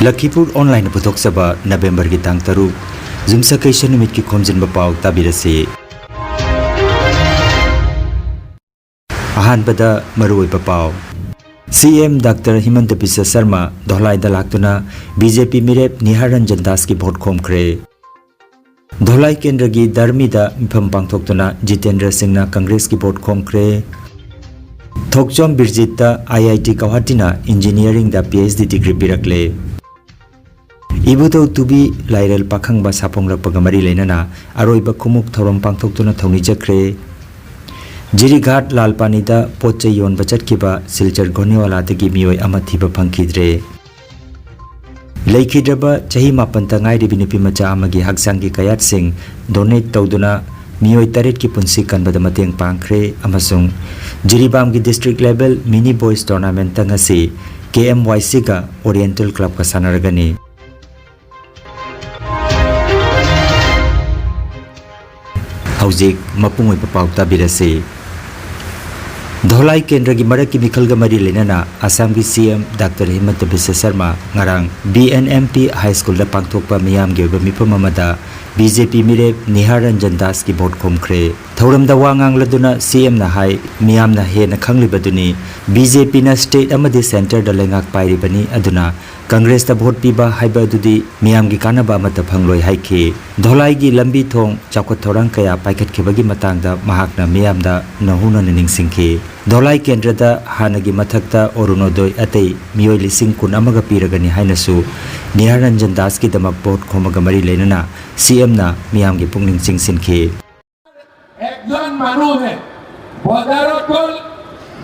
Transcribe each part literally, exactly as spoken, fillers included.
ꯂꯈꯤꯄꯨꯔ ꯑꯣꯟꯂꯥꯏꯟꯅ ꯄꯨꯊꯣꯛꯆꯕ ꯅꯕꯦꯝꯕꯔꯒꯤ ꯇꯥꯡ ꯇꯔꯨꯛ, ꯌꯨꯝꯁꯀꯩꯁ ꯅꯨꯃꯤꯠꯀꯤ ꯈꯣꯝꯖꯤꯟꯕ ꯄꯥꯎ ꯇꯥꯕꯤꯔꯁꯤ꯫ ꯑꯍꯥꯟꯕꯗ ꯃꯔꯨꯑꯣꯏꯕ ꯄꯥꯎ꯫ ꯁꯤ ꯑꯦꯝ ꯗꯥꯛꯇꯔ ꯍꯤꯃꯟꯇ ꯕꯤꯁ꯭ꯋ ꯁꯔꯃ ꯙꯣꯂꯥꯏꯗ ꯂꯥꯛꯇꯨꯅ ꯕꯤ ꯖꯦ ꯄꯤ ꯃꯤꯔꯦꯞ ꯅꯤꯍꯥꯔ ꯔꯟꯖꯟ ꯗꯥꯁꯀꯤ ꯚꯣꯠ ꯈꯣꯝꯈ꯭ꯔꯦ꯫ ꯙꯣꯂꯥꯏ ꯀꯦꯟꯗ꯭ꯔꯒꯤ ꯗꯔꯃꯤꯗ ꯃꯤꯐꯝ ꯄꯥꯡꯊꯣꯛꯇꯨꯅ ꯖꯤꯇꯦꯟꯗ꯭ꯔ ꯁꯤꯡꯅ ꯀꯪꯒ꯭ꯔꯦꯁꯀꯤ ꯚꯣꯠ ꯈꯣꯝꯈ꯭ꯔꯦ꯫ ꯊꯣꯛꯆꯣꯝ ꯕꯤꯔꯖꯤꯠꯇ ꯑꯥꯏ ꯑꯥꯏ ꯇꯤ ꯒꯧꯍꯥꯇꯤꯅ ꯏꯟꯖꯤꯅꯤꯌꯥꯔꯤꯡꯗ ꯄꯤ ꯑꯩꯆ ꯗꯤ ꯗꯤꯒ꯭ꯔꯤ ꯄꯤꯔꯛꯂꯦ꯫ ꯏꯕꯨꯙꯧ ꯇꯨꯕꯤ ꯂꯥꯏꯔꯦꯜ ꯄꯥꯈꯪꯕ ꯁꯥꯐꯣꯡꯂꯛꯄꯒ ꯃꯔꯤ ꯂꯩꯅꯅ ꯑꯔꯣꯏꯕ ꯈꯨꯃꯨꯛ ꯊꯧꯔꯝ ꯄꯥꯡꯊꯣꯛꯇꯨꯅ ꯊꯧꯅꯤꯖꯈ꯭ꯔꯦ꯫ ꯖꯤꯔꯤꯘꯥꯠ ꯂꯥꯜꯄꯥꯅꯤꯗ ꯄꯣꯠ ꯆꯩ ꯌꯣꯟꯕ ꯆꯠꯈꯤꯕ ꯁꯤꯜꯆꯔ ꯘꯣꯅꯤꯋꯥꯂꯥꯗꯒꯤ ꯃꯤꯑꯣꯏ ꯑꯃ ꯊꯤꯕ ꯐꯪꯈꯤꯗ꯭ꯔꯦ꯫ ꯂꯩꯈꯤꯗ꯭ꯔꯕ ꯆꯍꯤ ꯃꯥꯄꯟꯇ ꯉꯥꯏꯔꯤꯕꯤ ꯅꯨꯄꯤ ꯃꯆꯥ ꯑꯃꯒꯤ ꯍꯛꯆꯥꯡꯒꯤ ꯀꯌꯥꯠꯁꯤꯡ ꯗꯣꯅꯦꯠ ꯇꯧꯗꯨꯅ ꯃꯤꯑꯣꯏ ꯇꯔꯦꯠꯀꯤ ꯄꯨꯟꯁꯤ ꯀꯟꯕꯗ ꯃꯇꯦꯡ ꯄꯥꯡꯈ꯭ꯔꯦ ꯑꯃꯁꯨꯡ ꯖꯤꯔꯤꯕꯥꯝꯒꯤ ꯗꯤꯁꯇ꯭ꯔꯤꯛ ꯂꯦꯚꯦꯜ ꯃꯤꯅꯤ ꯕꯣꯏꯁ ꯇꯣꯔꯅꯥꯃꯦꯟꯠꯇ ꯉꯁꯤ ꯀꯦ ꯑꯦꯝ ꯋꯥꯏ ꯁꯤꯒ ꯑꯣꯔꯤꯌꯦꯟꯇꯦꯜ ꯀ꯭ꯂꯕꯀ ꯁꯥꯟꯅꯔꯒꯅꯤ꯫ ꯍꯧꯖꯤꯛ ꯃꯄꯨꯡ ꯑꯣꯏꯕ ꯄꯥꯎ ꯇꯥꯕꯤꯔꯁꯤ꯫ ꯙꯣꯂꯥꯏ ꯀꯦꯟꯗ꯭ꯔꯒꯤ ꯃꯔꯛꯀꯤ ꯃꯤꯈꯜꯒ ꯃꯔꯤ ꯂꯩꯅꯅ ꯑꯁꯥꯝꯒꯤ ꯁꯤ ꯑꯦꯝ ꯗꯥꯛꯇꯔ ꯍꯤꯃꯟꯇ ꯕꯤꯁ꯭ꯋ ꯁꯔꯃ ꯉꯔꯥꯡ ꯕꯤ ꯑꯦꯟ ꯑꯦꯝ ꯄꯤ ꯍꯥꯏ ꯁ꯭ꯀꯨꯜꯗ ꯄꯥꯡꯊꯣꯛꯄ ꯃꯤꯌꯥꯝꯒꯤ ꯑꯣꯏꯕ ꯃꯤꯐꯝ ꯑꯃꯗ ꯕꯤ ꯖꯦ ꯄꯤ ꯃꯤꯔꯦꯞ ꯅꯤꯍꯥꯔ ꯔꯟꯖꯟ ꯗꯥꯁꯀꯤ ꯚꯣꯠ ꯈꯣꯝꯈ꯭ꯔꯦ꯫ ꯊꯧꯔꯝꯗ ꯋꯥ ꯉꯥꯡꯂꯗꯨꯅ ꯁꯤ ꯑꯦꯝꯅ ꯍꯥꯏ, ꯃꯤꯌꯥꯝꯅ ꯍꯦꯟꯅ ꯈꯪꯂꯤꯕꯗꯨꯅꯤ, ꯕꯤ ꯖꯦ ꯄꯤꯅ ꯁ꯭ꯇꯦꯠ ꯑꯃꯗꯤ ꯁꯦꯟꯇꯔꯗ ꯂꯩꯉꯥꯛ ꯄꯥꯏꯔꯤꯕꯅꯤ, ꯑꯗꯨꯅ ꯀꯪꯒ꯭ꯔꯦꯁꯇ ꯚꯣꯠ ꯄꯤꯕ ꯍꯥꯏꯕ ꯑꯗꯨꯗꯤ ꯃꯤꯌꯥꯝꯒꯤ ꯀꯥꯟꯅꯕ ꯑꯃꯠꯇ ꯐꯪꯂꯣꯏ ꯍꯥꯏꯈꯤ꯫ ꯙꯣꯂꯥꯏꯒꯤ ꯂꯝꯕꯤ ꯊꯣꯡ ꯆꯥꯎꯈꯠ ꯊꯧꯔꯥꯡ ꯀꯌꯥ ꯄꯥꯏꯈꯠꯈꯤꯕꯒꯤ ꯃꯇꯥꯡꯗ ꯃꯍꯥꯛꯅ ꯃꯤꯌꯥꯝꯗ ꯅꯧꯍꯧꯅꯅ ꯅꯤꯡꯁꯤꯡꯈꯤ꯫ ꯙꯣꯂꯥꯏ ꯀꯦꯟꯗ꯭ꯔꯗ ꯍꯥꯟꯅꯒꯤ ꯃꯊꯛꯇ ꯑꯣꯔꯨꯅꯣꯗꯣꯏ ꯑꯇꯩ ꯃꯤꯑꯣꯏ ꯂꯤꯁꯤꯡ ꯀꯨꯟ ꯑꯃꯒ ꯄꯤꯔꯒꯅꯤ ꯍꯥꯏꯅꯁꯨ ꯅꯤꯍꯥꯔ ꯔꯟꯖꯟ ꯗꯥꯁꯀꯤꯗꯃꯛ ꯚꯣꯠ ꯈꯣꯝꯕꯒ ꯃꯔꯤ ꯂꯩꯅꯅ ꯁꯤ ꯑꯦꯝꯅ ꯃꯤꯌꯥꯝꯒꯤ ꯄꯨꯛꯅꯤꯡ ꯆꯤꯡꯁꯤꯟꯈꯤ꯫ একজন মানুহে বজাৰত গ'ল,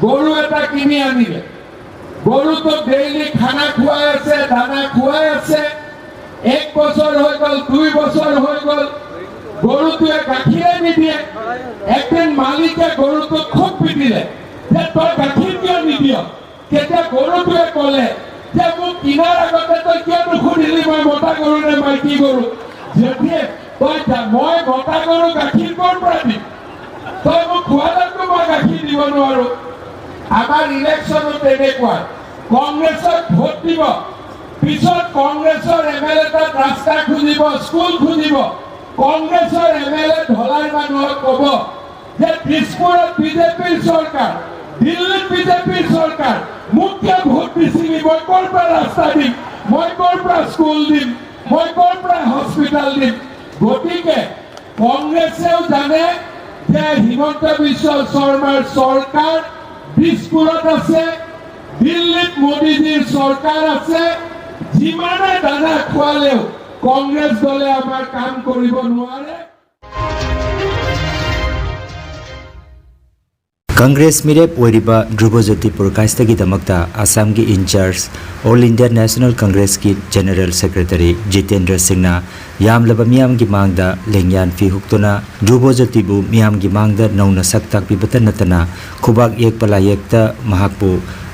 গৰু এটা কিনি আনিলে। গৰুটোক ডেইলি খানা খুৱাই আছে, দানা খুৱাই আছে। এক বছৰ হৈ গ'ল, দুই বছৰ হৈ গ'ল, গৰুটোৱে গাখীৰে নিদিয়ে। একদিন মালিকে গৰুটোক খুব পিটিলে যে, "তই গাখীৰ কিয় নিদিয়?" তেতিয়া গৰুটোৱে ক'লে যে, "মোক কিনাৰ আগতে তই কিয় নুসুধিলি মই মতা গৰু নে মাইকী গৰু? যেতিয়া তই জা-, মই মতা গৰু গাখীৰ ক'ৰ পৰা দিম? তই মোক খোৱালেতো মই গাখীৰ দিব নোৱাৰো।" আমাৰ ইলেকশ্যনো তেনেকুৱা, কংগ্ৰেছক ভোট দিব, পিছত কংগ্ৰেছৰ এম এল এ তাত ৰাস্তা খুজিব, স্কুল খুজিব। কংগ্ৰেছৰ এম এল এ ধলাই মানুহক ক'ব যে দিছপুৰত বিজেপিৰ চৰকাৰ, দিল্লীত বিজেপিৰ চৰকাৰ, মোক কিয় ভোট দিছিলি? মই ক'ৰ পৰা ৰাস্তা দিম? মই ক'ৰ পৰা স্কুল দিম? মই ক'ৰ পৰা হস্পিটেল দিম? গতিকে কংগ্ৰেছেও জানে যে হিমন্ত বিশ্ব শৰ্মাৰ চৰকাৰ দিছপুৰত আছে, দিল্লীত মোদীজীৰ চৰকাৰ আছে। যিমানে দানা খুৱালেও কংগ্ৰেছ দলে আমাৰ কাম কৰিব নোৱাৰে। ꯀꯪꯒ꯭ꯔꯦꯁ ꯃꯤꯔꯦꯞ ꯑꯣꯏꯔꯤꯕ ꯙ꯭ꯔꯨꯕꯖꯣꯇꯤ ꯄꯨꯔꯀꯥꯏꯁꯇꯒꯤꯗꯃꯛꯇ ꯑꯁꯥꯝꯒꯤ ꯏꯟꯆꯥꯔꯖ, ꯑꯣꯜ ꯏꯟꯗꯤꯌꯥ ꯅꯦꯁꯅꯦꯜ ꯀꯪꯒ꯭ꯔꯦꯁꯀꯤ ꯖꯦꯅꯔꯦꯜ ꯁꯦꯀ꯭ꯔꯦꯇꯔꯤ ꯖꯤꯇꯦꯟꯗ꯭ꯔ ꯁꯤꯡꯅ ꯌꯥꯝꯂꯕ ꯃꯤꯌꯥꯝꯒꯤ ꯃꯥꯡꯗ ꯂꯦꯡꯌꯥꯟ ꯐꯤ ꯍꯨꯛꯇꯨꯅ ꯙ꯭ꯔꯨꯕꯖꯣꯇꯤꯕꯨ ꯃꯤꯌꯥꯝꯒꯤ ꯃꯥꯡꯗ ꯅꯧꯅ ꯁꯛ ꯇꯥꯛꯄꯤꯕꯇ ꯅꯠꯇꯅ ꯈꯨꯕꯥꯛ ꯌꯦꯛꯄ ꯂꯥꯏꯌꯦꯛꯇ ꯃꯍꯥꯛꯄꯨ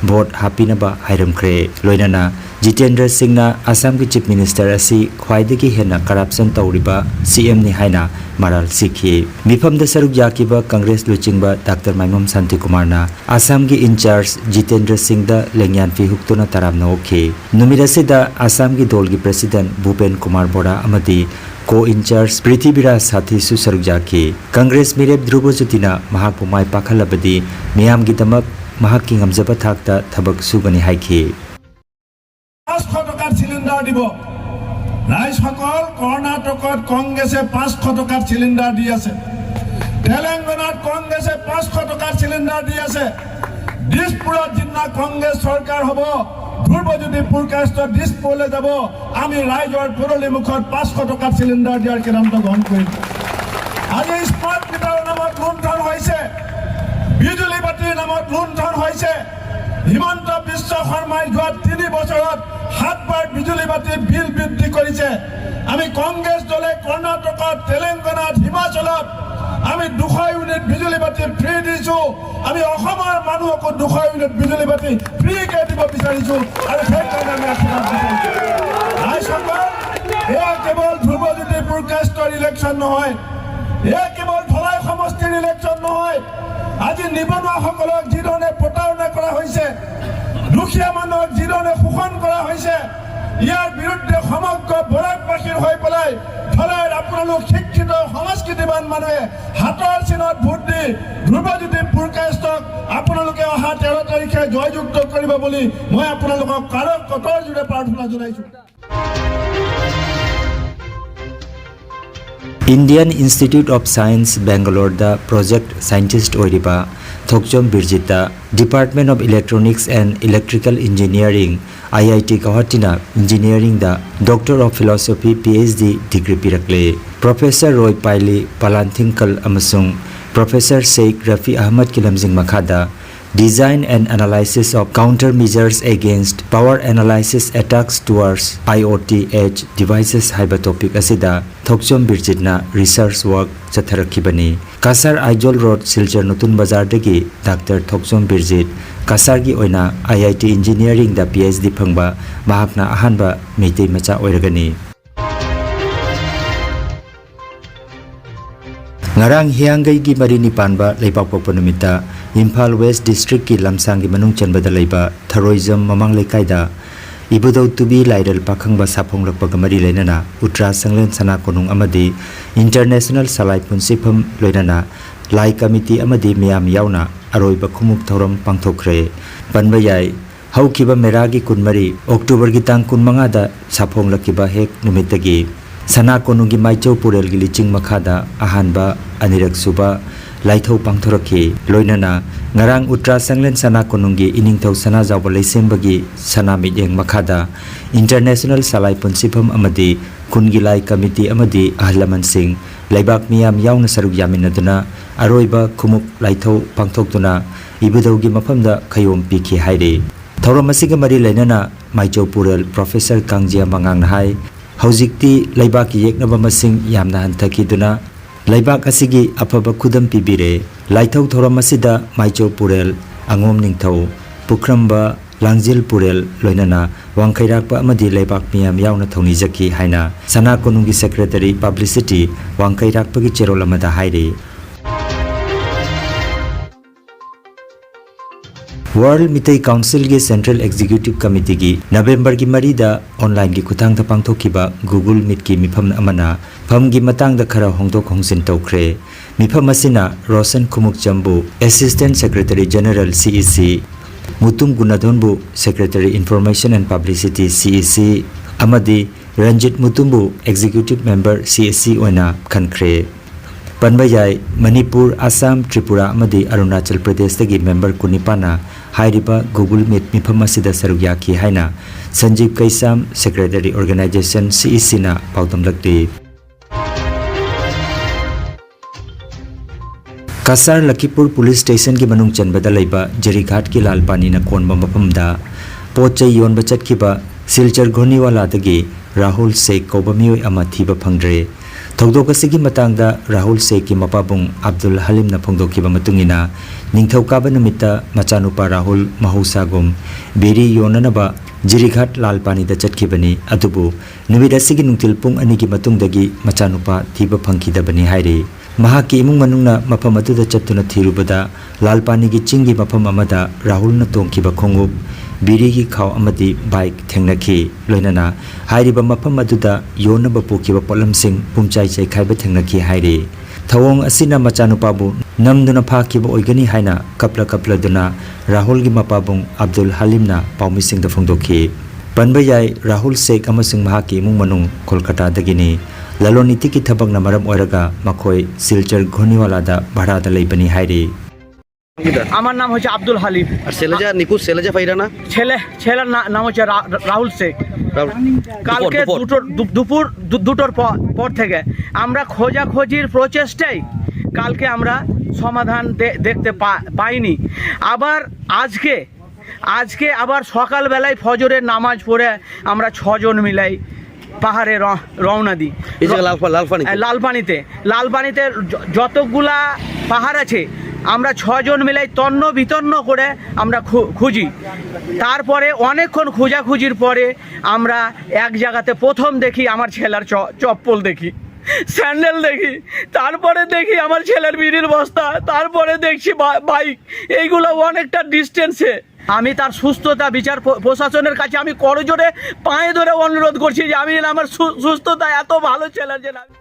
ꯚꯣꯠ ꯍꯥꯞꯄꯤꯅꯕ ꯍꯥꯏꯔꯝꯈ꯭ꯔꯦ꯫ ꯂꯣꯏꯅꯅ ꯖꯤꯇꯦꯟꯗ꯭ꯔ ꯁꯤꯡꯅ ꯑꯁꯥꯝꯒꯤ ꯆꯤꯐ ꯃꯤꯅꯤꯁꯇꯔ ꯑꯁꯤ ꯈ꯭ꯋꯥꯏꯗꯒꯤ ꯍꯦꯟꯅ ꯀꯔꯞꯁꯟ ꯇꯧꯔꯤꯕ ꯁꯤ ꯑꯦꯝꯅꯤ ꯍꯥꯏꯅ ꯃꯔꯥꯜ ꯁꯤꯈꯤ꯫ ꯃꯤꯐꯝꯗ ꯁꯔꯨꯛ ꯌꯥꯈꯤꯕ ꯀꯪꯒ꯭ꯔꯦꯁ ꯂꯨꯆꯤꯡꯕ ꯗꯥꯛꯇꯔ ꯃꯥꯏꯃꯝ ꯁꯥꯟꯇꯤꯀꯨꯃꯥꯔꯅ ꯑꯁꯥꯝꯒꯤ ꯏꯟꯆꯥꯔꯖ ꯖꯤꯇꯦꯟꯗ꯭ꯔ ꯁꯤꯡꯗ ꯂꯦꯡꯌꯥꯟ ꯐꯤ ꯍꯨꯛꯇꯨꯅ ꯇꯔꯥꯝꯅ ꯑꯣꯛꯈꯤ꯫ ꯅꯨꯃꯤꯠ ꯑꯁꯤꯗ ꯑꯁꯥꯝꯒꯤ ꯗꯣꯜꯒꯤ ꯄ꯭ꯔꯦꯁꯤꯗꯦꯟꯠ ꯚꯨꯄꯦꯟ ꯀꯨꯃꯥꯔ ꯕꯣꯔꯥ ꯑꯃꯗꯤ ꯀꯣ ꯏꯟꯆꯥꯔꯖ ꯄ꯭ꯔꯤꯊꯤꯕꯤꯔꯥꯖ ꯁꯥꯊꯤꯁꯨ ꯁꯔꯨꯛ ꯌꯥꯈꯤ꯫ ꯀꯪꯒ꯭ꯔꯦꯁ ꯃꯤꯔꯦꯞ ꯙ꯭ꯔꯨꯕꯖꯣꯇꯤꯅ ꯃꯍꯥꯛꯄꯨ ꯃꯥꯏ ꯄꯥꯛꯍꯜꯂꯕꯗꯤ ꯃꯤꯌꯥꯝꯒꯤꯗꯃꯛ ꯃꯍꯥꯛꯀꯤ ꯉꯝꯖꯕ ꯊꯥꯛꯇ ꯊꯕꯛ ꯁꯨꯒꯅꯤ ꯍꯥꯏꯈꯤ꯫ পাঁচশ টকাত চিলিণ্ডাৰ দিব। ৰাইজসকল, কৰ্ণাটকত কংগ্ৰেছে পাঁচশ টকাত চিলিণ্ডাৰ দি আছে, তেলেংগানাত কংগ্ৰেছে পাঁচশ টকাত চিলিণ্ডাৰ দি আছে। দিছপুৰত যিদিনা কংগ্ৰেছ চৰকাৰ হ'ব, ধ্ৰুৱজ্যোতি পুৰকায়স্থ দিছপুৰলৈ যাব, আমি ৰাইজৰ পদূলি মুখত পাঁচশ টকাত চিলিণ্ডাৰ দিয়াৰ সিদ্ধান্ত গ্ৰহণ কৰিম। আজি স্মাৰ্ট মিটাৰৰ নামত লুণ্ঠন হৈছে, বিজুলী বাতিৰ নামত লুণ্ঠন হৈছে। হিমন্ত বিশ্ব শৰ্মাই যোৱা তিনি বছৰত সাতবাৰ বিজুলী বাতিৰ বিল বৃদ্ধি কৰিছে। আমি কংগ্ৰেছ দলে কৰ্ণাটকত, তেলেংগানাত, হিমাচলত আমি দুশ ইউনিট বিজুলী বাতি ফ্ৰী দিছো। আমি অসমৰ মানুহকো দুশ ইউনিট বিজুলী বাতি ফ্ৰীকে দিব বিচাৰিছো আৰু সেইকাৰণে আমি আশীৰ্বাদ বিচাৰিছো। ৰাইজসকল, এয়া কেৱল ধ্ৰুৱজ্যোতি পুৰকায়স্থৰ ইলেকশ্যন নহয়, এয়া কেৱল ধলাই সমষ্টিৰ ইলেকশ্যন নহয়। আজি নিবনুৱাসকলক যি ধৰণে প্ৰতাৰণা কৰা হৈছে, দুখীয়া মানুহক যি ধৰণে শোষণ কৰা হৈছে, ইয়াৰ বিৰুদ্ধে সমগ্ৰ বৰাকবাসীৰ হৈ পেলাই ফালৰ আপোনালোক শিক্ষিত সংস্কৃতিবান মানুহে হাতৰ চিনত ভোট দি ধ্ৰুৱজ্যোতি পুৰকায়স্থক আপোনালোকে অহা তেৰ তাৰিখে জয়যুক্ত কৰিব বুলি মই আপোনালোকক কাৰৰ কটৰ জোৰে প্ৰাৰ্থনা জনাইছো। Indian Institute of Science Bangalore the project scientist ꯑꯣꯏꯔꯤꯕ ꯊꯣꯛꯆꯣꯝ ꯕꯤꯔꯖꯤꯠꯇ Department of Electronics and Electrical Engineering, I I T ꯒꯧꯍꯥꯇꯤꯅ engineering the Doctor of Philosophy, P H D degree ꯄꯤꯔꯛꯂꯦ꯫ Professor ꯔꯣꯏ ꯄꯥꯏꯂꯤ ꯄꯂꯥꯟꯊꯤꯡꯀꯜ ꯑꯃꯁꯨꯡ Professor ꯁꯦꯈ ꯔꯐꯤ ꯑꯍꯃꯗꯀꯤ ꯂꯝꯖꯤꯡ ꯃꯈꯥꯗ Design and Analysis of Countermeasures Against Power Analysis Attacks Towards I O T Edge Devices ꯍꯥꯏꯕ topic ꯑꯁꯤꯗ ꯊꯣꯛꯆꯣꯝ ꯕꯤꯔꯖꯤꯠꯅ research work ꯆꯠꯊꯔꯛꯈꯤꯕꯅꯤ꯫ ꯀꯁꯥꯔ Aizawl road, Silchar Nutan ꯕꯖꯥꯔꯗꯒꯤ ꯗꯥꯛꯇꯔ ꯊꯣꯛꯆꯣꯝ ꯕꯤꯔꯖꯤꯠ ꯀꯁꯥꯔꯒꯤ ꯑꯣꯏꯅ I I T engineering the P H D ꯐꯪꯕ ꯃꯍꯥꯛꯅ ꯑꯍꯥꯟꯕ ꯃꯩꯇꯩ ꯃꯆꯥ ꯑꯣꯏꯔꯒꯅꯤ꯫ ꯉꯔꯥꯡ ꯍꯤꯌꯥꯡꯒꯩꯒꯤ ꯃꯔꯤꯅꯤ ꯄꯥꯟꯕ ꯂꯩꯕꯥꯛꯄꯣꯛꯄ ꯅꯨꯃꯤꯠꯇ ꯏꯝꯐꯥꯜ ꯋꯦꯁ ꯗꯤꯁꯇ꯭ꯔꯤꯛꯀꯤ ꯂꯝꯁꯥꯡꯒꯤ ꯃꯅꯨꯡ ꯆꯟꯕꯗ ꯂꯩꯕ ꯊꯔꯣꯏꯖꯝ ꯃꯃꯥꯡ ꯂꯩꯀꯥꯏꯗ ꯏꯕꯨꯙꯧ ꯇꯨꯕꯤ ꯂꯥꯏꯔꯦꯜ ꯄꯥꯈꯪꯕ ꯁꯥꯐꯣꯡꯂꯛꯄꯒ ꯃꯔꯤ ꯂꯩꯅꯅ ꯎꯇ꯭ꯔꯥ ꯁꯪꯂꯦꯟ ꯁꯅꯥ ꯀꯣꯅꯨꯡ ꯑꯃꯗꯤ International ꯁꯂꯥꯏ ꯄꯨꯟꯁꯤꯐꯝ ꯂꯣꯏꯅꯅ ꯂꯥꯏ ꯀꯃꯤꯇꯤ ꯑꯃꯗꯤ ꯃꯤꯌꯥꯝ ꯌꯥꯎꯅ ꯑꯔꯣꯏꯕ ꯈꯨꯃꯨꯛ ꯊꯧꯔꯝ ꯄꯥꯡꯊꯣꯛꯈ꯭ꯔꯦ꯫ ꯄꯟꯕ ꯌꯥꯏ, ꯍꯧꯈꯤꯕ ꯃꯦꯔꯥꯒꯤ ꯀꯨꯟꯃꯔꯤ, ꯑꯣꯛꯇꯣꯕꯔꯒꯤ ꯇꯥꯡ ꯀꯨꯟꯃꯉꯥꯗ ꯁꯥꯐꯣꯡꯂꯛꯈꯤꯕ ꯍꯦꯛ ꯅꯨꯃꯤꯠꯇꯒꯤ ꯁꯅꯥ ꯀꯣꯅꯨꯡꯒꯤ ꯃꯥꯏꯆꯧ ꯄꯨꯔꯦꯜꯒꯤ ꯂꯤꯆꯤꯡ ꯃꯈꯥꯗ ꯑꯍꯥꯟꯕ, ꯑꯅꯤꯔꯛ ꯁꯨꯕ ꯂꯥꯏꯊꯧ ꯄꯥꯡꯊꯣꯔꯛꯈꯤ꯫ ꯂꯣꯏꯅꯅ ꯉꯔꯥꯡ ꯎꯇ꯭ꯔꯥ ꯁꯪꯂꯦꯟ ꯁꯅꯥ ꯀꯣꯅꯨꯡꯒꯤ ꯏꯅꯤꯡꯊꯧ ꯁꯅꯥꯖꯥꯎꯕ ꯂꯩꯁꯦꯝꯕꯒꯤ ꯁꯅꯥ ꯃꯤꯠꯌꯦꯡ ꯃꯈꯥꯗ International ꯁꯂꯥꯏ ꯄꯨꯟꯁꯤꯐꯝ ꯑꯃꯗꯤ ꯈꯨꯟꯒꯤ ꯂꯥꯏ ꯀꯃꯤꯇꯤ ꯑꯃꯗꯤ ꯑꯍꯜ ꯂꯃꯟꯁꯤꯡ, ꯂꯩꯕꯥꯛ ꯃꯤꯌꯥꯝ ꯌꯥꯎꯅ ꯁꯔꯨꯛ ꯌꯥꯃꯤꯟꯅꯗꯨꯅ ꯑꯔꯣꯏꯕ ꯈꯨꯃꯨꯛ ꯂꯥꯏꯊꯧ ꯄꯥꯡꯊꯣꯛꯇꯨꯅ ꯏꯕꯨꯙꯧꯒꯤ ꯃꯐꯝꯗ ꯈꯌꯣꯝ ꯄꯤꯈꯤ ꯍꯥꯏꯔꯤ꯫ ꯊꯧꯔꯝ ꯑꯁꯤꯒ ꯃꯔꯤ ꯂꯩꯅꯅ ꯃꯥꯏꯆꯧ ꯄꯨꯔꯦꯜ ꯄ꯭ꯔꯣꯐꯦꯁꯔ ꯀꯥꯡꯖꯤꯌꯥ ꯃꯉꯥꯡꯅ ꯍꯥꯏ, ꯍꯧꯖꯤꯛꯇꯤ ꯂꯩꯕꯥꯛꯀꯤ ꯌꯦꯛꯅꯕ ꯃꯁꯤꯡ ꯌꯥꯝꯅ ꯍꯟꯊꯈꯤꯗꯨꯅ ꯂꯩꯕꯥꯛ ꯑꯁꯤꯒꯤ ꯑꯐꯕ ꯈꯨꯗꯝ ꯄꯤꯕꯤꯔꯦ꯫ ꯂꯥꯏꯊꯧ ꯊꯧꯔꯝ ꯑꯁꯤꯗ ꯃꯥꯏꯆꯧ ꯄꯨꯔꯦꯜ, ꯑꯉꯣꯝ ꯅꯤꯡꯊꯧ, ꯄꯨꯈ꯭ꯔꯝꯕ, ꯂꯥꯡꯖꯤꯜ ꯄꯨꯔꯦꯜ ꯂꯣꯏꯅꯅ ꯋꯥꯡꯈꯩꯔꯥꯛꯄ ꯑꯃꯗꯤ ꯂꯩꯕꯥꯛ ꯃꯤꯌꯥꯝ ꯌꯥꯎꯅ ꯊꯧꯅꯤꯖꯈꯤ ꯍꯥꯏꯅ ꯁꯅꯥ ꯀꯣꯅꯨꯡꯒꯤ secretary publicity ꯋꯥꯡꯈꯩꯔꯥꯛꯄꯒꯤ ꯆꯦꯔꯣꯜ ꯑꯃꯗ ꯍꯥꯏꯔꯤ꯫ ꯋꯥꯔꯜ ꯃꯤꯇꯩ ꯀꯥꯎꯟꯁꯤꯜꯒꯤ ꯁꯦꯟꯇ꯭ꯔꯦꯜ ꯑꯦꯛꯖꯤꯀ꯭ꯌꯨꯇꯤꯚ ꯀꯃꯤꯇꯤꯒꯤ ꯅꯕꯦꯝꯕꯔꯒꯤ ꯃꯔꯤꯗ ꯑꯣꯟꯂꯥꯏꯟꯒꯤ ꯈꯨꯠꯊꯥꯡꯗ ꯄꯥꯡꯊꯣꯛꯈꯤꯕ ꯒꯨꯒꯜ ꯃꯤꯠꯀꯤ ꯃꯤꯐꯝ ꯑꯃꯅ ꯐꯝꯒꯤ ꯃꯇꯥꯡꯗ ꯈꯔ ꯍꯣꯡꯗꯣꯛ ꯍꯣꯡꯖꯤꯟ ꯇꯧꯈ꯭ꯔꯦ꯫ ꯃꯤꯐꯝ ꯑꯁꯤꯅ ꯔꯣꯁꯟ ꯈꯨꯃꯨꯛꯆꯝꯕꯨ ꯑꯦꯁꯤꯁꯇꯦꯟꯠ ꯁꯦꯀ꯭ꯔꯦꯇꯔꯤ ꯖꯦꯅꯔꯦꯜ ꯁꯤ ꯏ ꯁꯤ, Mutum ꯒꯨꯅꯥꯙꯣꯟꯕꯨ secretary information and publicity ꯁꯤ ꯏ ꯁꯤ ꯑꯃꯗꯤ ꯔꯟꯖꯤꯠ ꯃꯨꯇꯨꯝꯕꯨ ꯑꯦꯛꯖꯤꯀ꯭ꯌꯨꯇꯤꯚ ꯃꯦꯝꯕꯔ ꯁꯤ ꯏ ꯁꯤ ꯑꯣꯏꯅ ꯈꯟꯈ꯭ꯔꯦ꯫ ꯄꯟꯕ ꯌꯥꯏ, ꯃꯅꯤꯄꯨꯔ, ꯑꯁꯥꯝ, ꯇ꯭ꯔꯤꯄꯨꯔꯥ ꯑꯃꯗꯤ ꯑꯔꯨꯅꯥꯆꯜ ꯄ꯭ꯔꯗꯦꯁꯇꯒꯤ ꯃꯦꯝꯕꯔ ꯀꯨꯟꯅꯤꯄꯥꯟꯅ ꯍꯥꯏꯔꯤꯕ ꯒꯨꯒꯜ ꯃꯤꯠ ꯃꯤꯐꯝ ꯑꯁꯤꯗ ꯁꯔꯨꯛ ꯌꯥꯈꯤ ꯍꯥꯏꯅ ꯁꯟꯖꯤꯕ ꯀꯩꯁꯥꯝ, ꯁꯦꯀ꯭ꯔꯦꯇꯔꯤ ꯑꯣꯔꯒꯅꯥꯏꯖꯦꯁꯟ ꯁꯤ ꯏ ꯁꯤꯅ ꯄꯥꯎꯗꯝꯂꯛꯂꯤ꯫ ꯀꯁꯥꯔ ꯂꯈꯤꯄꯨꯔ ꯄꯨꯂꯤꯁ ꯁ꯭ꯇꯦꯁꯟꯒꯤ ꯃꯅꯨꯡ ꯆꯟꯕꯗ ꯂꯩꯕ ꯖꯤꯔꯤꯘꯥꯠꯀꯤ ꯂꯥꯜ ꯄꯥꯅꯤꯅ ꯀꯣꯟꯕ ꯃꯐꯝꯗ ꯄꯣꯠ ꯆꯩ ꯌꯣꯟꯕ ꯆꯠꯈꯤꯕ ꯁꯤꯜꯆꯔ ꯘꯣꯅꯤꯋꯥꯂꯥꯗꯒꯤ ꯔꯥꯍꯨꯜ ꯁꯦꯈ ꯀꯧꯕ ꯃꯤꯑꯣꯏ ꯑꯃ ꯊꯤꯕ ꯐꯪꯗ꯭ꯔꯦ꯫ ꯊꯧꯗꯣꯛ ꯑꯁꯤꯒꯤ ꯃꯇꯥꯡꯗ ꯔꯥꯍꯨꯜ ꯁꯦꯈꯀꯤ ꯃꯄꯥꯕꯨꯡ ꯑꯕꯗꯨꯜ ꯍꯂꯤꯝꯅ ꯐꯣꯡꯗꯣꯛꯈꯤꯕ ꯃꯇꯨꯡ ꯏꯟꯅ, ꯅꯤꯡꯊꯧꯀꯥꯕ ꯅꯨꯃꯤꯠꯇ ꯃꯆꯥꯅꯨꯄꯥ ꯔꯥꯍꯨꯜ ꯃꯍꯧꯁꯥꯒꯨꯝ ꯕꯤꯔꯤ ꯌꯣꯟꯅꯅꯕ ꯖꯤꯔꯤꯘꯥꯠ ꯂꯥꯜ ꯄꯥꯅꯤꯗ ꯆꯠꯈꯤꯕꯅꯤ꯫ ꯑꯗꯨꯕꯨ ꯅꯨꯃꯤꯠ ꯑꯁꯤꯒꯤ ꯅꯨꯡꯊꯤꯜ ꯄꯨꯡ ꯑꯅꯤꯒꯤ ꯃꯇꯨꯡꯗꯒꯤ ꯃꯆꯥꯅꯨꯄꯥ ꯊꯤꯕ ꯐꯪꯈꯤꯗꯕꯅꯤ ꯍꯥꯏꯔꯤ꯫ ꯃꯍꯥꯛꯀꯤ ꯏꯃꯨꯡ ꯃꯅꯨꯡꯅ ꯃꯐꯝ ꯑꯗꯨꯗ ꯆꯠꯇꯨꯅ ꯊꯤꯔꯨꯕꯗ, ꯂꯥꯜꯄꯥꯅꯤꯒꯤ ꯆꯤꯡꯒꯤ ꯃꯐꯝ ꯑꯃꯗ ꯔꯥꯍꯨꯜꯅ ꯇꯣꯡꯈꯤꯕ ꯈꯣꯡꯎꯞ, ꯕꯤꯔꯤꯒꯤ ꯈꯥꯎ ꯑꯃꯗꯤ ꯕꯥꯏꯛ ꯊꯦꯡꯅꯈꯤ꯫ ꯂꯣꯏꯅꯅ ꯍꯥꯏꯔꯤꯕ ꯃꯐꯝ ꯑꯗꯨꯗ ꯌꯣꯟꯅꯕ ꯄꯨꯈꯤꯕ ꯄꯣꯠꯂꯝꯁꯤꯡ ꯄꯨꯝꯆꯥꯏ ꯆꯥꯏꯈꯥꯏꯕ ꯊꯦꯡꯅꯈꯤ ꯍꯥꯏꯔꯤ꯫ ꯊꯧꯑꯣꯡ ꯑꯁꯤꯅ ꯃꯆꯥꯅꯨꯄꯥꯕꯨ ꯅꯝꯗꯨꯅ ꯐꯥꯈꯤꯕ ꯑꯣꯏꯒꯅꯤ ꯍꯥꯏꯅ ꯀꯞꯂ ꯀꯞꯂꯗꯨꯅ ꯔꯥꯍꯨꯜꯒꯤ ꯃꯄꯥꯕꯨꯡ ꯑꯕꯗꯨꯜ ꯍꯂꯤꯝꯅ ꯄꯥꯎꯃꯤꯁꯤꯡꯗ ꯐꯣꯡꯗꯣꯛꯈꯤ꯫ ꯄꯟꯕ ꯌꯥꯏ, ꯔꯥꯍꯨꯜ ꯁꯦꯈ ꯑꯃꯁꯨꯡ ꯃꯍꯥꯛꯀꯤ ꯏꯃꯨꯡ ꯃꯅꯨꯡ ꯀꯣꯜꯀꯇꯥꯗꯒꯤꯅꯤ꯫ ꯂꯂꯣꯟ ꯏꯇꯤꯛꯀꯤ ꯊꯕꯛꯅ ꯃꯔꯝ ꯑꯣꯏꯔꯒ ꯃꯈꯣꯏ ꯁꯤꯜꯆꯔ ꯘꯣꯅꯤꯋꯥꯂꯥꯗ ꯚꯔꯥꯗ ꯂꯩꯕꯅꯤ ꯍꯥꯏꯔꯤ꯫ আমার নাম হচ্ছে আব্দুল হালিম। আর সেলেজা নিখোঁজ সেলেজা ফাইরানা? ছেলে ছেলের না- নাম হচ্ছে রা- রাহুল শেখ। রাহুল। কালকে দুপুর, দুপুর। দুটোর দু- দুপুর দু- দুটোর পর পর থেকে আমরা খোঁজাখোঁজির প্রচেষ্টায় কালকে আমরা সমাধান দে- দেখতে পা- পাইনি। আবার আজকে আজকে আবার সকালবেলায় ফজরের নামাজ পড়ে আমরা ছজন মিলাই পাহাড়ে র- রওনা দিই। এই যে লালপা- লালপানিতে। হ্যাঁ, লালপানিতে লালপানিতে য- যতগুলা পাহাড় আছে, আমরা ছজন মিলাই তন্ন বিতন্ন করে আমরা খু- খুঁজি। তারপরে অনেকক্ষণ খোঁজাখুঁজির পরে আমরা এক জায়গাতে প্রথম দেখি আমার ছেলের চ- চপ্পল দেখি। স্যান্ডেল দেখি, তারপরে দেখি আমার ছেলের বিড়ির বস্তা, তারপরে দেখছি বা-, বাইক। এইগুলো অনেকটা ডিস্টেন্সে। আমি তার সুস্থতা বিচার প্র-, প্রশাসনের কাছে আমি করজোড়ে পায়ে ধরে অনুরোধ করছি যে আমি যেন আমার সু-, সুস্থতা এত ভালো ছেলের যেন আমি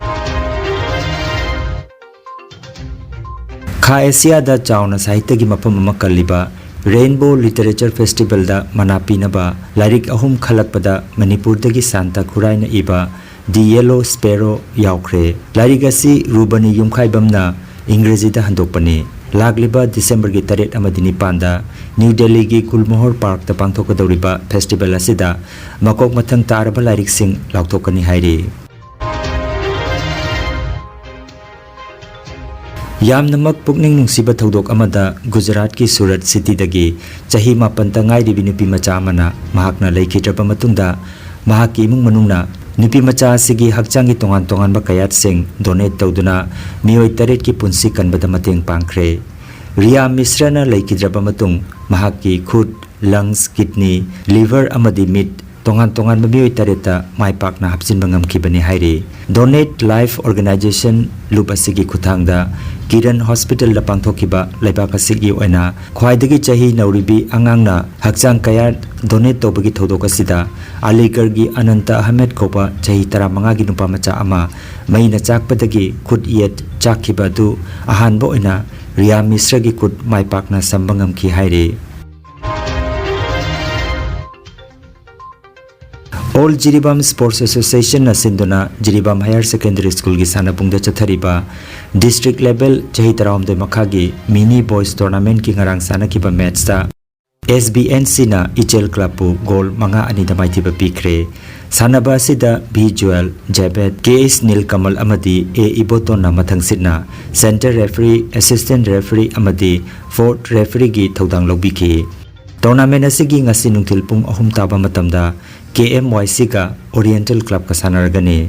Kha Asia-ꯗ ꯆꯥꯎꯅ ꯁꯥꯍꯤꯇ꯭ꯌꯒꯤ ꯃꯐꯝ ꯑꯃ ꯀꯜꯂꯤꯕ Rainbow Literature Festival-ꯗ ꯃꯅꯥ ꯄꯤꯅꯕ ꯂꯥꯏꯔꯤꯛ ꯑꯍꯨꯝ ꯈꯜꯂꯛꯄꯗ ꯃꯅꯤꯄꯨꯔꯗꯒꯤ ꯁꯥꯟꯇ ꯈꯨꯔꯥꯏꯅ ꯏꯕ The Yellow Sparrow ꯌꯥꯎꯈ꯭ꯔꯦ꯫ ꯂꯥꯏꯔꯤꯛ ꯑꯁꯤ ꯔꯨꯕꯅꯤ ꯌꯨꯝꯈꯥꯏꯕꯝꯅ ꯏꯪꯒ꯭ꯔꯦꯖꯤꯗ ꯍꯟꯗꯣꯛꯄꯅꯤ꯫ ꯂꯥꯛꯂꯤꯕ ꯗꯤꯁꯦꯝꯕꯔꯒꯤ ꯇꯔꯦꯠ ꯑꯃꯗꯤ ꯅꯤꯄꯥꯟꯗ ꯅ꯭ꯌꯨ ꯗꯦꯜꯂꯤꯒꯤ ꯒꯨꯜꯃꯣꯍꯔ ꯄꯥꯔꯛꯇ ꯄꯥꯡꯊꯣꯛꯀꯗꯧꯔꯤꯕ ꯐꯦꯁꯇꯤꯚꯦꯜ ꯑꯁꯤꯗ ꯃꯀꯣꯛ ꯃꯊꯪ ꯇꯥꯔꯕ ꯂꯥꯏꯔꯤꯛꯁꯤꯡ ꯂꯥꯎꯊꯣꯛꯀꯅꯤ ꯍꯥꯏꯔꯤ꯫ ꯌꯥꯝꯅꯃꯛ ꯄꯨꯛꯅꯤꯡ ꯅꯨꯡꯁꯤꯕ ꯊꯧꯗꯣꯛ ꯑꯃꯗ ꯒꯨꯖꯔꯥꯠꯀꯤ ꯁꯨꯔꯠ ꯁꯤꯇꯤꯗꯒꯤ ꯆꯍꯤ ꯃꯥꯄꯟꯇ ꯉꯥꯏꯔꯤꯕꯤ ꯅꯨꯄꯤ ꯃꯆꯥ ꯑꯃꯅ ꯃꯍꯥꯛꯅ ꯂꯩꯈꯤꯗ꯭ꯔꯕ ꯃꯇꯨꯡꯗ ꯃꯍꯥꯛꯀꯤ ꯏꯃꯨꯡ ꯃꯅꯨꯡꯅ ꯅꯨꯄꯤ ꯃꯆꯥ ꯑꯁꯤꯒꯤ ꯍꯛꯆꯥꯡꯒꯤ ꯇꯣꯉꯥꯟ ꯇꯣꯉꯥꯟꯕ ꯀꯌꯥꯠꯁꯤꯡ ꯗꯣꯅꯦꯠ ꯇꯧꯗꯨꯅ ꯃꯤꯑꯣꯏ ꯇꯔꯦꯠꯀꯤ ꯄꯨꯟꯁꯤ ꯀꯟꯕꯗ ꯃꯇꯦꯡ ꯄꯥꯡꯈ꯭ꯔꯦ꯫ ꯔꯤꯌꯥ ꯃꯤꯁ꯭ꯔꯅ ꯂꯩꯈꯤꯗ꯭ꯔꯕ ꯃꯇꯨꯡ ꯃꯍꯥꯛꯀꯤ ꯈꯨꯠ, ꯂꯪꯁ, ꯀꯤꯗꯅꯤ, ꯂꯤꯚꯔ ꯑꯃꯗꯤ ꯃꯤꯠ ꯇꯣꯉꯥꯟ ꯇꯣꯉꯥꯟꯕ ꯃꯤꯑꯣꯏ ꯇꯔꯦꯠꯇ ꯃꯥꯏ ꯄꯥꯛꯅ ꯍꯥꯞꯆꯤꯟꯕ ꯉꯝꯈꯤꯕꯅꯤ ꯍꯥꯏꯔꯤ꯫ Donate Life Organization ꯂꯨꯞ ꯑꯁꯤꯒꯤ ꯈꯨꯠꯊꯥꯡꯗ ꯀꯤꯔꯟ ꯍꯣꯁꯄꯤꯇꯥꯜꯗ ꯄꯥꯡꯊꯣꯛꯈꯤꯕ ꯂꯩꯕꯥꯛ ꯑꯁꯤꯒꯤ ꯑꯣꯏꯅ ꯈ꯭ꯋꯥꯏꯗꯒꯤ ꯆꯍꯤ ꯅꯧꯔꯤꯕꯤ ꯑꯉꯥꯡꯅ ꯍꯛꯆꯥꯡ ꯀꯌꯥꯠ ꯗꯣꯅꯦꯠ ꯇꯧꯕꯒꯤ ꯊꯧꯗꯣꯛ ꯑꯁꯤꯗ ꯑꯂꯤꯒꯔꯒꯤ ꯑꯅꯟꯇ ꯑꯍꯃꯦꯗ ꯀꯧꯕ ꯆꯍꯤ ꯇꯔꯥꯃꯉꯥꯒꯤ ꯅꯨꯄꯥ ꯃꯆꯥ ꯑꯃ ꯃꯩꯅ ꯆꯥꯛꯄꯗꯒꯤ ꯈꯨꯠ ꯌꯦꯠ ꯆꯥꯛꯈꯤꯕ ꯑꯗꯨ ꯑꯍꯥꯟꯕ ꯑꯣꯏꯅ ꯔꯤꯌꯥ ꯃꯤꯁ꯭ꯔꯒꯤ ꯈꯨꯠ ꯃꯥꯏ ꯄꯥꯛꯅ ꯁꯝꯕ ꯉꯝꯈꯤ ꯍꯥꯏꯔꯤ꯫ All Jiribam Sports Association-ꯅ ꯁꯤꯟꯗꯨꯅ ꯖꯤꯔꯤꯕꯥꯝ ꯍꯥꯌꯔ ꯁꯦꯀꯦꯟꯗꯔꯤ ꯁ꯭ꯀꯨꯜꯒꯤ ꯁꯥꯟꯅꯄꯨꯡꯗ ꯆꯠꯊꯔꯤꯕ ꯗꯤꯁꯇ꯭ꯔꯤꯛ ꯂꯦꯚꯦꯜ ꯆꯍꯤ ꯇꯔꯥꯍꯨꯝꯗꯣꯏ ꯃꯈꯥꯒꯤ ꯃꯤꯅꯤ ꯕꯣꯏꯁ ꯇꯣꯔꯅꯥꯃꯦꯟꯠꯀꯤ ꯉꯔꯥꯡ ꯁꯥꯟꯅꯈꯤꯕ ꯃꯦꯠꯁꯇ ꯑꯦꯁ ꯕꯤ ꯑꯦꯟ ꯁꯤꯅ ꯏꯆꯦꯜ ꯀ꯭ꯂꯕꯄꯨ ꯒꯣꯜ ꯃꯉꯥ ꯑꯅꯤꯗ ꯃꯥꯏꯊꯤꯕ ꯄꯤꯈ꯭ꯔꯦ꯫ ꯁꯥꯟꯅꯕ ꯑꯁꯤꯗ ꯚꯤ ꯖꯨꯋꯦꯜ, ꯖꯦꯕꯦꯠ, ꯀꯦ ꯑꯦꯁ ꯅꯤꯜꯀꯃꯜ ꯑꯃꯗꯤ ꯑꯦ ꯏꯕꯣꯇꯣꯟꯅ ꯃꯊꯪꯁꯤꯠꯅ ꯁꯦꯟꯇꯔ ꯔꯦꯐ꯭ꯔꯤ, ꯑꯦꯁꯤꯁꯇꯦꯟꯠ ꯔꯦꯐ꯭ꯔꯤ ꯑꯃꯗꯤ ꯐꯣꯔꯠ ꯔꯦꯐ꯭ꯔꯤꯒꯤ ꯊꯧꯗꯥꯡ ꯂꯧꯕꯤꯈꯤ꯫ ꯇꯣꯔꯅꯥꯃꯦꯟꯠ ꯑꯁꯤꯒꯤ ꯉꯁꯤ ꯅꯨꯡꯊꯤꯜ ꯄꯨꯡ ꯑꯍꯨꯝ ꯇꯥꯕ ꯃꯇꯝꯗ ꯀꯦ ꯑꯦꯝ ꯋꯥꯏ ꯁꯤꯒ oriental ꯀ꯭ꯂꯕꯀ ꯁꯥꯟꯅꯔꯒꯅꯤ꯫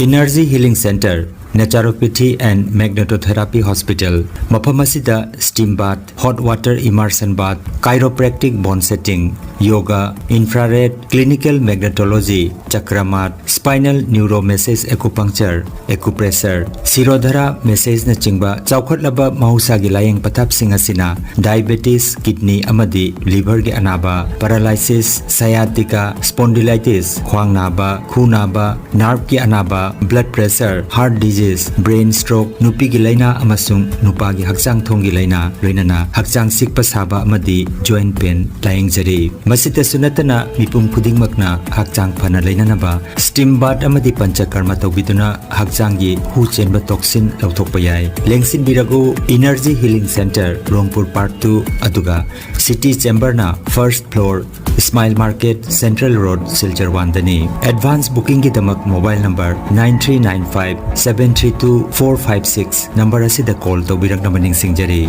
Energy Healing Center, Naturopathy and Magnetotherapy Hospital꯫ ꯃꯐꯝ ꯑꯁꯤꯗ steam bath, hot water immersion bath, chiropractic bone setting, yoga, infrared, clinical magnetology, chakra mat, spinal neuromassage acupuncture, acupressure, Shirodhara massageꯅꯆꯤꯡꯕ ꯆꯥꯎꯈꯠꯂꯕ ꯃꯍꯧꯁꯥꯒꯤ ꯂꯥꯌꯦꯡ ꯄꯊꯥꯞꯁꯤꯡ ꯑꯁꯤꯅ diabetes, kidney ꯑꯃꯗꯤ liverꯒꯤ ꯑꯅꯥꯕ, paralysis, sciatica, spondylitis, ꯈ꯭ꯋꯥꯡ ꯅꯥꯕ, ꯈꯨ ꯅꯥꯕ, nerveꯀꯤ ꯑꯅꯥꯕ, blood pressure, heart disease, brain stroke, ꯅꯨꯄꯤꯒꯤ ꯂꯥꯏꯅꯥ ꯑꯃꯁꯨꯡ ꯅꯨꯄꯥꯒꯤ ꯍꯛꯆꯥꯡ ꯊꯣꯡꯒꯤ ꯂꯥꯏꯅꯥ, ꯂꯣꯏꯅꯅ ꯍꯛꯆꯥꯡ ꯆꯤꯛꯄ ꯁꯥꯕ ꯑꯃꯗꯤ joint pain ꯂꯥꯌꯦꯡꯖꯔꯤ꯫ ꯃꯁꯤꯇꯁꯨ ꯅꯠꯇꯅ ꯃꯤꯄꯨꯝ ꯈꯨꯗꯤꯡꯃꯛꯅ ꯍꯛꯆꯥꯡ ꯐꯅ ꯂꯩꯅꯅꯕ steam bath ꯑꯃꯗꯤ ꯄꯟꯆꯀꯔꯃ ꯇꯧꯕꯤꯗꯨꯅ ꯍꯛꯆꯥꯡꯒꯤ ꯍꯨ ꯆꯦꯟꯕ toxin ꯂꯧꯊꯣꯛꯄ ꯌꯥꯏ꯫ ꯂꯦꯡꯁꯤꯟꯕꯤꯔꯒ Energy Healing Centre, ꯔꯣꯡꯄꯨꯔ Park two, ꯑꯗꯨꯒ City Chamberꯅ first floor, Smile Market, Central Road, Silchar one ꯗꯅꯤ꯫ Advance bookingꯒꯤꯗꯃꯛ mobile number nine three nine five seven three two four five six number ꯑꯁꯤꯗ call ꯇꯧꯕꯤꯔꯛꯅꯕ ꯅꯤꯡꯁꯤꯡꯖꯔꯤ꯫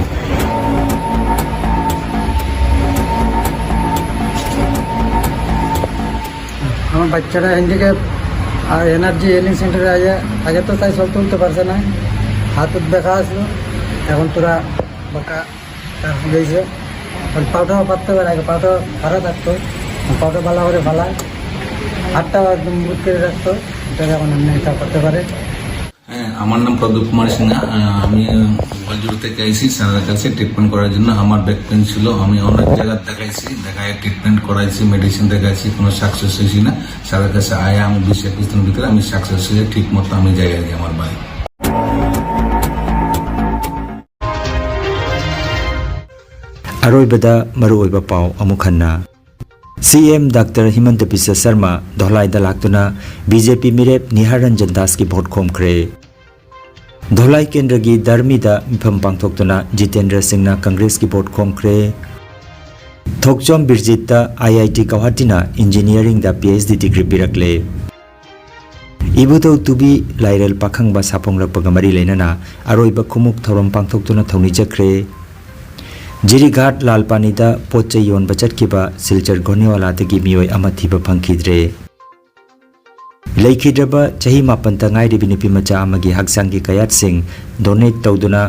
আমার বাচ্চাটা হ্যান্ডিক্যাপ। আর এনার্জি হিলিং সেন্টারে আগে আগে তো তাই চলতে উঠতে পারছে না। হাত উত ব্যথা আসলো, এখন তোরা বাঁকা হয়েছে। এখন পাউটা পাততে পারে, আগে পাউটা খারাপ থাকতো, পাউটা ভালো করে ফালায়, হাতটা একদম বুট করে রাখতো, এটা এখন এমনি এটা করতে পারে। হ্যাঁ, আমার নাম প্রদীপ কুমার সিনহা। আহ, আমি গোয়ালজুড়ি থেকে আইছি স্যারের কাছে ট্রিটমেন্ট করার জন্য। আমার ব্যাক পেন ছিল, আমি অনেক জায়গা দেখাইছি, দেখায় ট্রিটমেন্ট করাইছি, মেডিসিন দেখাইছি, কোনো সাকসেস হয়েছি না। স্যারের কাছে আয়া আমি বিশ একুশ দিনের ভিতরে আমি সাকসেস হয়ে ঠিক মতো আমি যাই আর কি আমার বাড়ি। ꯑꯔꯣꯏꯕꯗ ꯃꯔꯨꯑꯣꯏꯕ ꯄꯥꯎ ꯑꯃꯨꯛ ꯍꯟꯅ꯫ ꯁꯤ ꯑꯦꯝ ꯗꯥꯛꯇꯔ ꯍꯤꯃꯟꯇ ꯕꯤꯁ꯭ꯋ ꯁꯔꯃ ꯙꯣꯂꯥꯏꯗ ꯂꯥꯛꯇꯨꯅ ꯕꯤ ꯖꯦ ꯄꯤ ꯃꯤꯔꯦꯞ ꯅꯤꯍꯥꯔ ꯔꯟꯖꯟ ꯗꯥꯁꯀꯤ ꯚꯣꯠ ꯈꯣꯝꯈ꯭ꯔꯦ꯫ ꯙꯣꯂꯥꯏ ꯀꯦꯟꯗ꯭ꯔꯒꯤ ꯙꯔꯃꯤꯗ ꯃꯤꯐꯝ ꯄꯥꯡꯊꯣꯛꯇꯨꯅ ꯖꯤꯇꯦꯟꯗ꯭ꯔ ꯁꯤꯡꯅ ꯀꯪꯒ꯭ꯔꯦꯁꯀꯤ ꯚꯣꯠ ꯈꯣꯝꯈ꯭ꯔꯦ꯫ ꯊꯣꯛꯆꯣꯝ ꯕꯤꯔꯖꯤꯠꯇ ꯑꯥꯏ ꯑꯥꯏ ꯇꯤ ꯒꯧꯍꯥꯇꯤꯅ ꯏꯟꯖꯤꯅꯤꯌꯥꯔꯤꯡꯗ ꯄꯤ ꯑꯩꯆ ꯗꯤ ꯗꯤꯒ꯭ꯔꯤ ꯄꯤꯔꯛꯂꯦ꯫ ꯏꯕꯨꯙꯧ ꯇꯨꯕꯤ ꯂꯥꯏꯔꯦꯜ ꯄꯥꯈꯪꯕ ꯁꯥꯐꯣꯡꯂꯛꯄꯒ ꯃꯔꯤ ꯂꯩꯅꯅ ꯑꯔꯣꯏꯕ ꯈꯨꯃꯨꯛ ꯊꯧꯔꯝ ꯄꯥꯡꯊꯣꯛꯇꯨꯅ ꯊꯧꯅꯤ ꯆꯠꯈ꯭ꯔꯦ꯫ ꯖꯤꯔꯤꯘꯥꯠ ꯂꯥꯜꯄꯥꯅꯤꯗ ꯄꯣꯠ ꯆꯩ ꯌꯣꯟꯕ ꯆꯠꯈꯤꯕ ꯁꯤꯜꯆꯔ ꯘꯣꯅꯤꯋꯥꯂꯥꯗꯒꯤ ꯃꯤꯑꯣꯏ ꯑꯃ ꯊꯤꯕ ꯐꯪꯈꯤꯗ꯭ꯔꯦ꯫ ꯂꯩꯈꯤꯗ꯭ꯔꯕ ꯆꯍꯤ ꯃꯥꯄꯟꯇ ꯉꯥꯏꯔꯤꯕꯤ ꯅꯨꯄꯤ ꯃꯆꯥ ꯑꯃꯒꯤ ꯍꯛꯆꯥꯡꯒꯤ ꯀꯌꯥꯠꯁꯤꯡ ꯗꯣꯅꯦꯠ ꯇꯧꯗꯨꯅ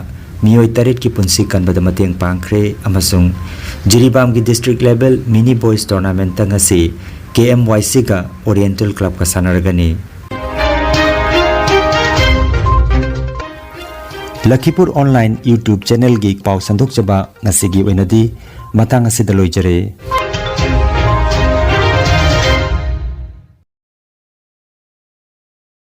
ꯃꯤꯑꯣꯏ ꯇꯔꯦꯠꯀꯤ ꯄꯨꯟꯁꯤ ꯀꯟꯕꯗ ꯃꯇꯦꯡ ꯄꯥꯡꯈ꯭ꯔꯦ ꯑꯃꯁꯨꯡ ꯖꯤꯔꯤꯕꯥꯝꯒꯤ ꯗꯤꯁꯇ꯭ꯔꯤꯛ ꯂꯦꯚꯦꯜ ꯃꯤꯅꯤ ꯕꯣꯏꯁ ꯇꯣꯔꯅꯥꯃꯦꯟꯠꯇ ꯉꯁꯤ ꯀꯦ ꯑꯦꯝ ꯋꯥꯏ ꯁꯤꯒ ꯑꯣꯔꯤꯌꯦꯟꯇꯦꯜ ꯀ꯭ꯂꯕꯀ ꯁꯥꯟꯅꯔꯒꯅꯤ꯫ ꯂꯈꯤꯄꯨꯔ ꯑꯣꯟꯂꯥꯏꯟ ꯌꯨꯇ꯭ꯌꯨꯕ ꯆꯦꯅꯦꯜꯒꯤ ꯄꯥꯎ ꯁꯟꯗꯣꯛꯆꯕ ꯉꯁꯤꯒꯤ ꯑꯣꯏꯅꯗꯤ ꯃꯇꯥꯡ ꯑꯁꯤꯗ ꯂꯣꯏꯖꯔꯦ꯫